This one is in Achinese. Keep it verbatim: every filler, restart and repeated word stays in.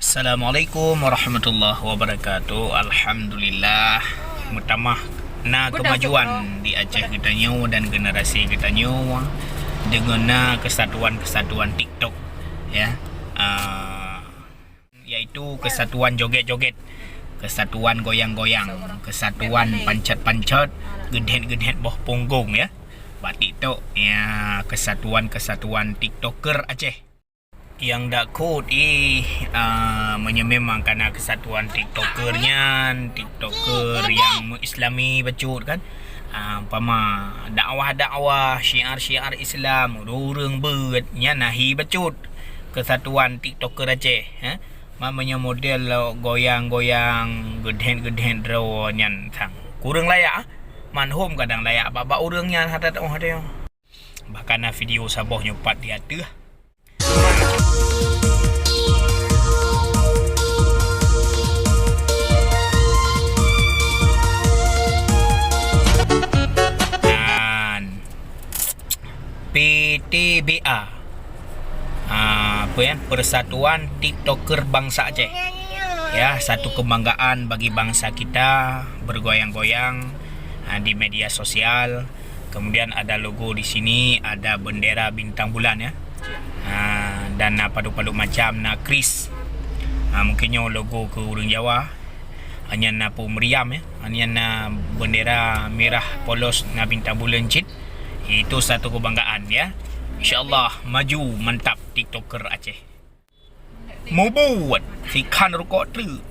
Assalamualaikum warahmatullahi wabarakatuh. Alhamdulillah, meutamah na kemajuan di Aceh geutanyoe dan generasi geutanyoe deungon na kesatuan-kesatuan TikTok, ya. Ah, yaitu kesatuan joget-joget, kesatuan goyang-goyang, kesatuan pancet-pancet, geudhet-geudhet boh punggong, ya. Bak TikTok, ya, kesatuan-kesatuan TikToker Aceh. Nyang dak kut ih, ah, meunyoe memang kana kesatuan TikToker nyan, TikToker nyang meuislami bacut kan. Ah, umpama dakwah-dakwah, syiar-syiar Islam, ureueng beuet, nyan nahi bacut kesatuan TikToker Aceh, eh. Ma meunyoe model goyang-goyang, geudhet-geudhet droe nyan sang. Kureueng layak, ah. Manhom kadang layak bak-bak ureueng nyan hata teuh, hata nyoe. Bahkan na video saboh nyoe pat di ateueh. Dan P T B A, ah, apa ya, Persatuan TikToker Bangsa Aceh. Ya, satu kebanggaan bagi bangsa kita bergoyang-goyang, ah, di media sosial. Kemudian ada logo di sini, ada bendera bintang bulan ya. Ah, dan na padub-padub macam, na kris. Ah, mungkin nyoe logo keu ureueng Jawa. Nyan na peue meriam ya. Nyan na bendera merah polos, na bintang bulan cit. Itu satu kebanggaan ya. Insya Allah maju mantap TikToker Aceh. Mubuet sikhan rukok treuk.